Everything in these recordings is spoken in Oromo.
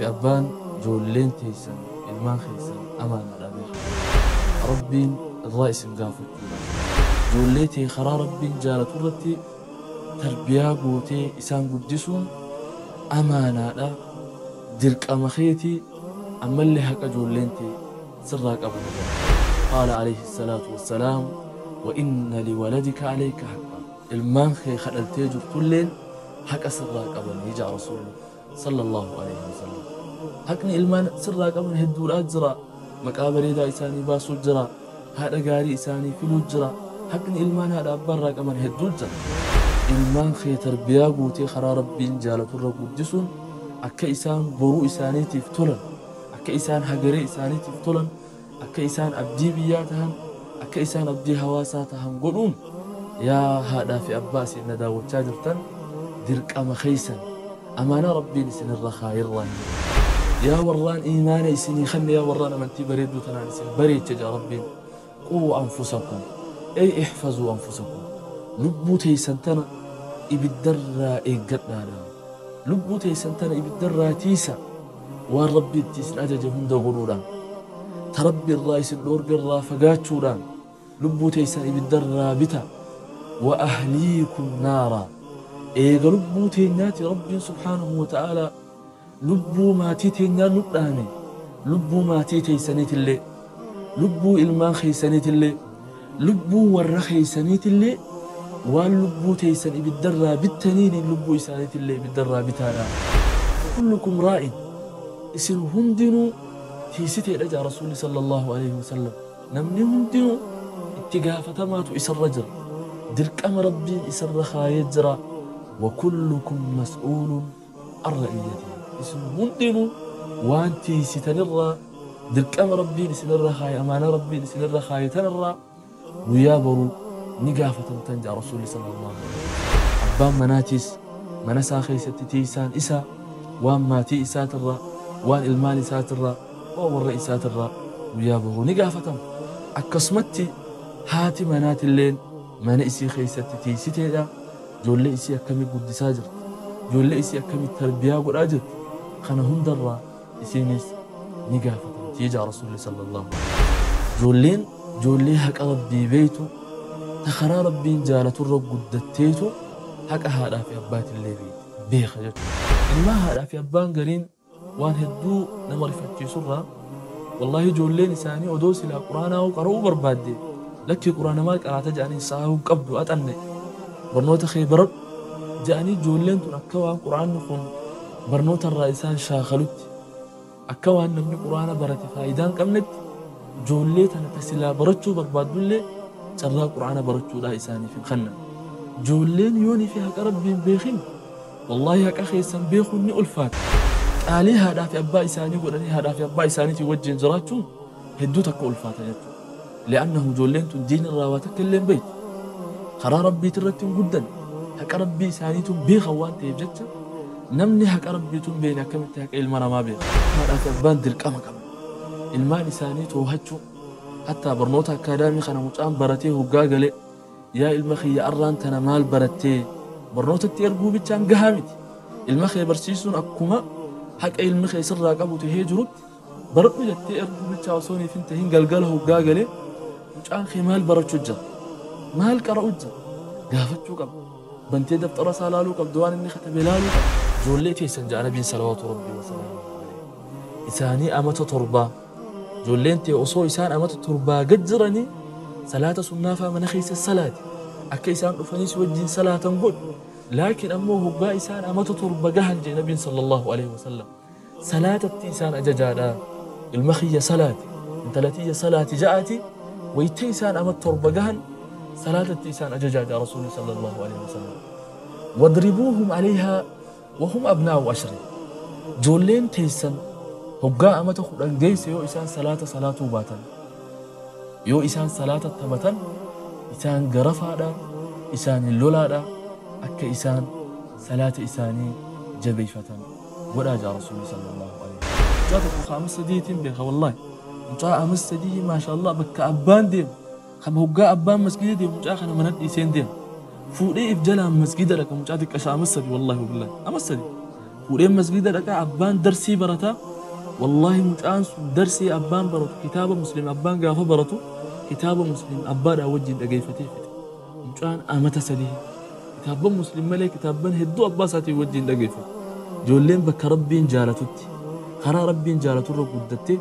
Haadhaa fi abbaan ijoolleen teessan ilmaan keessan amaanaadha beekaa. Rabbiin irraa isin gaafachuudha. Ijoollee tee karaa Rabbiin jaalatu irratti tarbiyaa gootee isaan guddisuun amaanaadha. Dirqama keetii ammallee haqa ijoolleen tee sirraa qaban. Qaala alayhi salaatu wassalaam wa inna liwaladika alayka haqqa. Ilmaan kee kadhaltee jirtulleen haqa sirraa qabanii jaa Rasuulli sallallahu alayhi wasallam. Haqni ilmaan sirraa qaban hedduudhaa jira. Maqaa bareedaa isaanii baasuu jira. Haadha gaarii isaanii filuu jira. Haqni ilmaan haadha abbaarraa qaban hedduu jira. Ilmaan kee tarbiyaa guutee karaa Rabbiin jaalaturra guddisuun akka isaan boruu isaaniitiif tolan, akka isaan hagaree isaaniitiif tolan, akka isaan abdii biyyaa tahan, akka isaan abdii hawaasaa tahan godhuun yaa haadhaa fi abbaa isin na daawwachaa jirtan dirqama keessan amaanaa Rabbiin isinirra kaayirraa. Yaa warraan iimaana isinii kanne, yaa warraan amantii bareedduu tanaan isin bareeche jaa Rabbiin, quu anfusakum ey ihfazuu anfusakum, lubbuu teessan tana ibiddarraa eeggadhaadha. Lubbuu teessan tana ibiddarraa tiisa waan Rabbi itti isin ajaje hunda godhuudhaan, ta Rabbi irraa isin dhoorgerraa fagaachuudhaan lubbuu teessan ibiddarraa bita. Wa ahliikum naara, eega lubbuu teenyaati Rabbiin subhaanahu wa ta'aalaa lubbuu maatii teenyaa nu dhaame, lubbuu maatii teessaniitillee, lubbuu ilmaan keessaniitillee, lubbuu warra keessaniitillee waan lubbuu teessan ibiddarraa bittaniin lubbuu isaaniitillee ibiddarraa bitaadha. Kullukum raa'in, isin hundinuu tiisiteedha jaa Rasuulli sallallahu alaihi wasallam. Namni hundinuu itti gaafatamaatu isarra jira. Dirqama Rabbiin isarra kaayee jira. Wa kullukum mas'uulun an ra'iyyatihi. Isin hundinuu waan tiisitanirraa dirqama Rabbiin isinirra kaaye, amaanaa Rabbiin isinirra kaaye tanirraa guyyaa boruu ni gaafatamtan jaa Rasuulli sallallahu alaihi wasallam. Abbaan manaatiis mana isaa keessatti tiisaan isaa waan maatii isaatirraa, waan ilmaan isaatirraa, waan warra isaatirraa guyyaa boruu ni gaafatama. Akkasumatti haati manaatilleen mana isii keessatti tiisiteedha. Ijoollee isii akkamitti guddisaa jirti? Ijoollee isii akkamitti tarbiyaa godhaa jirti? Kana hundarraa isiinis ni gaafatamti jaa Rasuulli sallallahu alaihi wasallam. Ijoolleen ijoollee haqa Rabbii beeytu, ta karaa Rabbiin jaalaturra guddatteetu haqa haadhaa fi abbaatillee beeka jechuudha. Ilmaan haadhaa fi abbaan gariin waan hedduu nama rifachiisurraa wallaahi ijoolleen isaanii odoo silaa quraanaa qara'uu barbaadde lakkii quraana maal qaraata jedhanii saahuu qabdu axanne barnoota kee baradhu jedhanii ijoolleen tun akka waan quraanni kun barnoota irraa isaan shaakalutti, akka waan namni quraana barate faayidaa hin qabnetti ijoollee tana ta silaa barachuu barbaaddullee carraa quraana barachuudhaa isaaniif hin kennan. Ijoolleen yoonii fi haqa Rabbiin beekin wallaahi haqa keessan beekuun ni ulfaata. Qaalii haadhaa fi abbaa isaanii godhanii haadhaa fi abbaa isaaniitiin wajjin jiraachuun hedduu takka ulfaata jechuudha. Li'annahu ijoolleen tun diin irraa waa takka illee hin beektu. Karaa Rabbiit irratti hin guddanne. Haqa Rabbii isaaniituun beekan waan ta'eef jecha namni haqa Rabbiituun beekne akkamitti haqa ilma namaa beeka? Haadhaa fi abbaan dirqama qaban. Ilmaan isaanii too'achuu, hattaa barnoota akkaadaamii kana mucaan baratee hoggaa galee yaa ilma kiyya arraan tana maal barattee barnootatti erguu bichaan gahaa miti. Ilma kee barsiisuun akkuma haqa ilmi kee sirraa qabu tahee jirutti baradhu jettee erguu bichaa osoo hin tahin galgala hoggaa galee mucaan kee maal barachuu jira? Maal qara'u jira? Gaafachuu qaba. Bantee daftara isaa laaluu qabdu, waan inni katabe laaluu qabdu. Ijoollee teessan jaa Nabiin salawaatu Rabbii wasalaamu alayhi. Isaanii amata torbaa. Ijoolleen tee osoo isaan amata torbaa gad jiranii salaata sunnaa faa mana keessa salaati. Akka isaan dhufanii si wajjin salaatan godhu. Laakiin ammoo hoggaa isaan amata torba gahan jee Nabiin sallallahu alaihi wasallam. Salaatatti isaan ajajaadha. Ilma kiyya salaati, intala tiyya salaati ja'aati wayita isaan amata torba gahan salaatatti isaan ajajaa jaa Rasuulli sallallahu alaihi wasallam. Wadribuuhum alayhaa wa hum abnaa'u ashri. Ijoolleen teessan hoggaa amata 10 geesse yoo isaan salaata salaatuu baatan, yoo isaan salaata taphatan isaan garafaadha, isaan lolaadha, akka isaan salaata isaanii jabeeffatan godhaa jaa Rasuulli sallallahu alaihi wasallam. Mucaa tokko ka amata sadiitiin beeka wallaahi. Mucaa amata sadii maashaallah bakka abbaan deemu, kan hoggaa abbaan masgida deemu mucaa kana mana dhiiseen deema. Fuudhee if jalaan masgida dhaqa mucaa xiqqashaa amata sadii wallaahi wabillahi amata sadii. Fuudheen masgiida dhaqaa, abbaan darsii barataa. Wallaahi mucaan sun darsii abbaan baratu, kitaaba Muslim abbaan gaafa baratu, kitaaba Muslim abbaadhaa wajjin dhageeffatee fixe. Mucaan amata 3 kitaabban Muslim malee kitaabban hedduu abbaa isaatiin wajjin dhageeffatu. Ijoolleen bakka Rabbiin jaalatutti, karaa Rabbiin jaalaturra guddatte,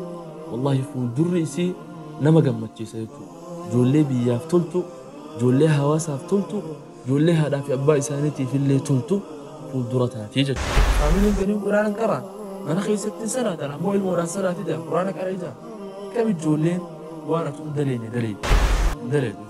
wallaahi fuuldurri isii nama gammachiisa jechuudha. Ijoollee biyyaaf toltu, ijoollee hawaasaaf toltu, ijoollee haadhaa fi abbaa isaaniitiif illee toltu fuuldura taatii jechuudha. Faamiliin gariin Quraana hin qara'an. Mana keessatti hin salaatan, ammoo ilmoodhaan salaati jedhan, Quraana qara'ii jedhan. Kam ijoolleen waan atu hin daleenne daleeddi? Hin daleeddu.